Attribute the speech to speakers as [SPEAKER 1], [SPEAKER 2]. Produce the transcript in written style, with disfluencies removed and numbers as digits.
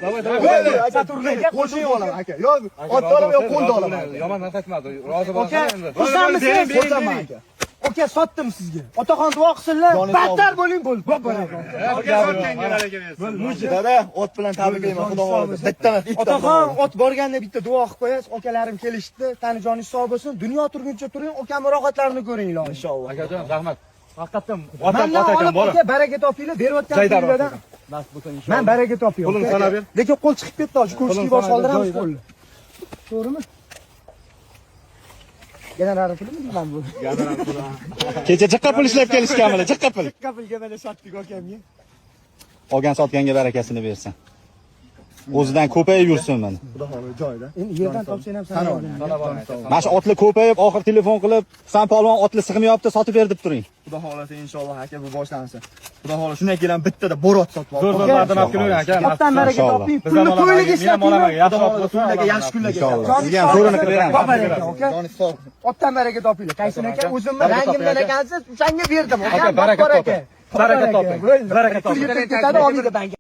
[SPEAKER 1] Давай, давай.
[SPEAKER 2] Bo'ldi, Saturn aka, qo'shib olaman aka. Yo, otni olaman, yo qo'lni olaman.
[SPEAKER 1] Yomon narsa aytmadi. Rozi
[SPEAKER 3] Aka,
[SPEAKER 1] bo'lsin endi.
[SPEAKER 3] xursandmisiz?
[SPEAKER 2] Xursandman aka.
[SPEAKER 3] Aka, sotdim sizga. Otaxon duo qilsinlar.
[SPEAKER 2] Joningiz sog'
[SPEAKER 3] Battar bo'ling, bo'ldi. Baraka.
[SPEAKER 2] Dada, ot bilan tabriklayman, xudo xohlasa. Bitta emas, ikkita.
[SPEAKER 3] Otaxon, ot borganda bitta duo qilib qo'yasiz. Akalarim kelishdi. Tani joningiz sog' bo'lsin. Dunyo turguncha turing, akamning rohatlarini ko'ring ilohim.
[SPEAKER 2] Inshaalloh.
[SPEAKER 1] Akajon, rahmat. Haqiqatdan otam
[SPEAKER 3] Mandan
[SPEAKER 1] ot ekan
[SPEAKER 3] olib
[SPEAKER 1] bola.
[SPEAKER 3] aka baraka topinglar, berayotgan
[SPEAKER 1] Jaydar
[SPEAKER 3] pullardan.
[SPEAKER 1] Nasib bo'lsa inshaalloh.
[SPEAKER 3] Men baraka toping.
[SPEAKER 1] Pulini
[SPEAKER 3] aka.
[SPEAKER 1] sanab ber.
[SPEAKER 3] Lekin qo'l chiqib ketdi, hozir ko'chki
[SPEAKER 1] Pulini
[SPEAKER 3] bosh
[SPEAKER 1] sanab ber,
[SPEAKER 3] oldiramiz
[SPEAKER 1] joyida.
[SPEAKER 3] qo'lni. To'g'rimi? General pulimi deyman bu.
[SPEAKER 4] Kecha jiqqa pul ishlab kelishganmilar, jiqqa pul.
[SPEAKER 3] Jiqqa pulga mana sotdik akamga.
[SPEAKER 4] Olgan sotganga barakasini bersin. O'zidan ko'payib yursin mana.
[SPEAKER 2] Xudo xohlasa joyida.
[SPEAKER 3] Endi yerdan topsang ham
[SPEAKER 2] Sanab
[SPEAKER 3] sanab
[SPEAKER 2] oling.
[SPEAKER 1] Sanab oling.
[SPEAKER 4] Mana shu otli ko'payib, oxir telefon qilib, Husan polvon otli sig'mayapti, sotib ber deb turing.
[SPEAKER 2] Xudo xohlasa inshaalloh aka bu boshlansin. Xudo xohlasa shundan keyin ham bittada borot sotib
[SPEAKER 1] Zo'r
[SPEAKER 2] olib.
[SPEAKER 1] zo'r lardan olib kelavering aka.
[SPEAKER 3] Otdan baraka
[SPEAKER 4] Inshaalloh.
[SPEAKER 3] toping,
[SPEAKER 1] Biz ham
[SPEAKER 3] pulni
[SPEAKER 1] olaman,
[SPEAKER 3] to'ylik
[SPEAKER 1] men ham olaman.
[SPEAKER 3] ishlatinglar.
[SPEAKER 1] Yaxshi
[SPEAKER 2] Xudo
[SPEAKER 1] ot
[SPEAKER 2] xohlasa
[SPEAKER 1] bo'lsa,
[SPEAKER 2] kunlarga
[SPEAKER 1] olaman.
[SPEAKER 2] yaxshi kunlarga.
[SPEAKER 4] Inshaalloh.
[SPEAKER 3] Joningiz
[SPEAKER 4] Sizga ham
[SPEAKER 3] sog'
[SPEAKER 4] zo'rini
[SPEAKER 3] bo'lsin.
[SPEAKER 4] qilib beramiz.
[SPEAKER 3] Baraka aka.
[SPEAKER 2] Joningiz sog'.
[SPEAKER 3] Otdan baraka topinglar. Qaysini aka? O'zimni
[SPEAKER 1] Baraka
[SPEAKER 3] rangimdan
[SPEAKER 1] toping aka.
[SPEAKER 3] ekansiz, o'shanga berdim.
[SPEAKER 1] Aka, baraka toping. Baraka toping.
[SPEAKER 3] Bo'ldi.
[SPEAKER 1] Baraka toping.
[SPEAKER 3] Pul yetib ketadi, olmaydi bank.